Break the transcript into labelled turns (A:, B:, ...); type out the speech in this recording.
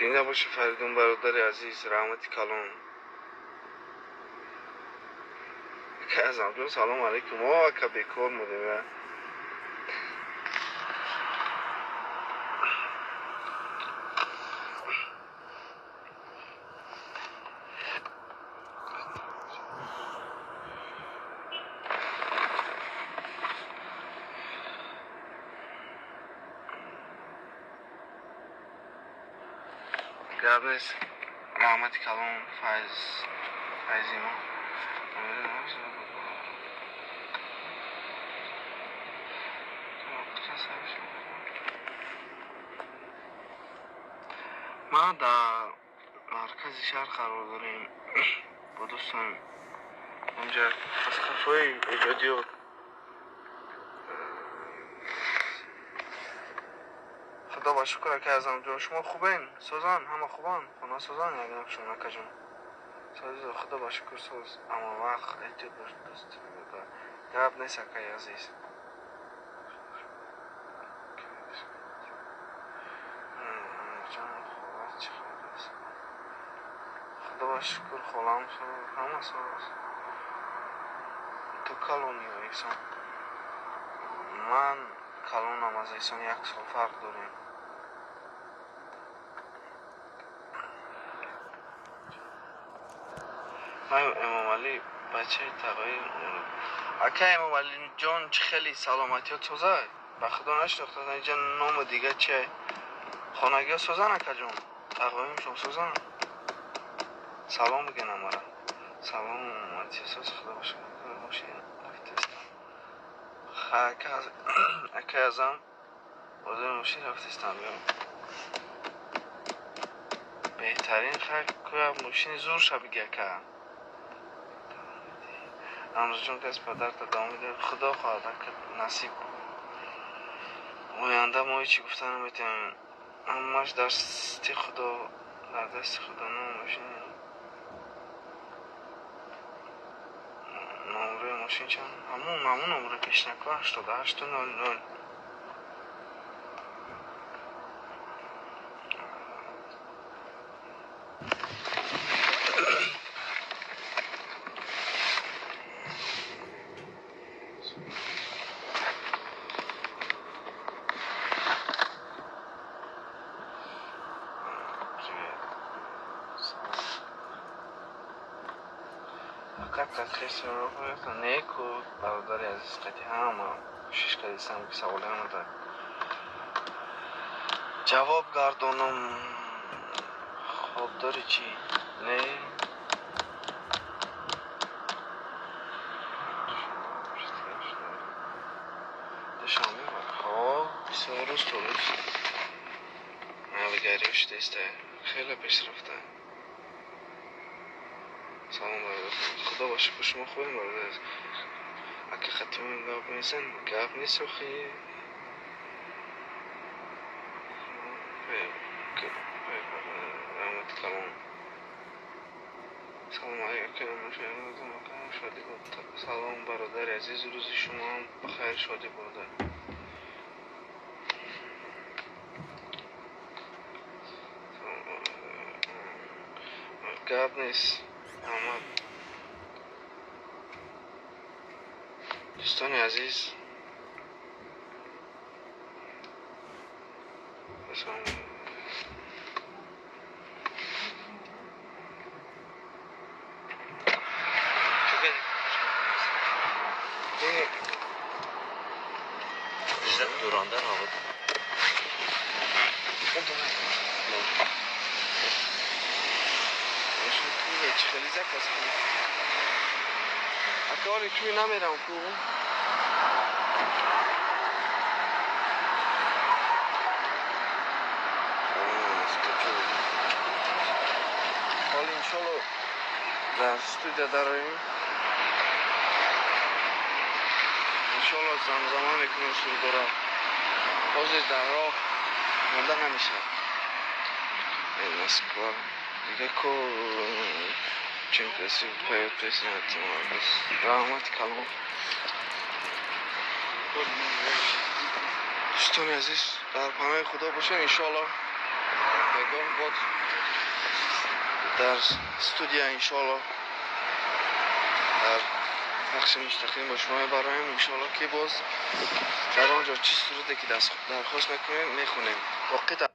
A: Зинда бошӣ, Фаридун, бародари азиз, раҳмати калон. Ака Азамҷон, салому алайкум. О, ака, бекор мудем. Гап нест, раҳмати калон, Файз, Файзи мо. Ма дар маркази шаҳр қарор дорем бо дӯстон, онҷа аз қафои эҷодиёт. Худо ба шукр, ака Азамҷон, шумо хубен? Созан, ҳама хубан, хона созан, ягонак шумо, акаҷон? Соз, худо ба шукр, соз. Ама вақт эҳтиёт бош, дӯст. Гап нест, акаи азиз. Худо ба шукр, холам соз, ҳама соз. Ту калони ё Эҳсон? Ман калонам аз Эҳсон, як сол фарқ дорем. Ман Эмомалӣ, бачаи тағои. Ака Эмомалиҷон, чӣ хеле саломатиёт соза? Ба худо нашинохта, инҷа ному дига чи? Хонагиҳо созан, акаҷон? Тағоимшон созан? Салом бигӯ мара. Саломатиё соз, худо ба шукр. Мошин рафтестам. Акай Азам, бозори мошин рафтестам. Беҳтарин. Хай, кӯя мошини зур биги, ака. Амрҷон, кас падарта давом медиҳад, худо хоҳад, ака, насиб. Оянда мо ҳечи гуфта наметавонем, ҳамаш дасти худо, дар дасти худо. Мошин, номрои мошин чанд? Ҳамун номрои пешнако, 8800. Неку, бародари азиз, қати ҳама кӯшиш кардистам, ки саволи ҳамада ҷавоб гардонам. Хоб дори чӣ? Не, Душанбе. Хоб бисёр рӯз то рӯз навигариҳо шудааста, хеле пешрафта. Салом, бародар, худо ба шукр, шумо хубем, бародар? Ака, хатимон гап нестан, гап нест охи. Раҳмати калон. Салом алайкум, шодӣ. Салом, бародари азиз, рӯзи шумоам бахайр, шодӣ бародар. Гап нест, раҳмат. Дӯстони азиз, ассалому.
B: Bizdə duranda hava.
A: Хеле заказ. Ака, туи намерам ку. Ҳоли иншолло дар студия дароем, иншолло замзама мекунем сурудора. Ҳозир дар роҳ монда намешавад. Москва дига ко чем красиво поет песня, ты молодец. Раҳмати калон. Дӯстони азиз, дар паноҳи худо бошед, иншоалло. Бегоҳ бод дар студия, иншоалло, дар пахши мустақим бо шумо мебароем. Иншоалло, ки боз дар он ҷо чӣ суруде ки дархост мекунем, мехонем. Боқӣ.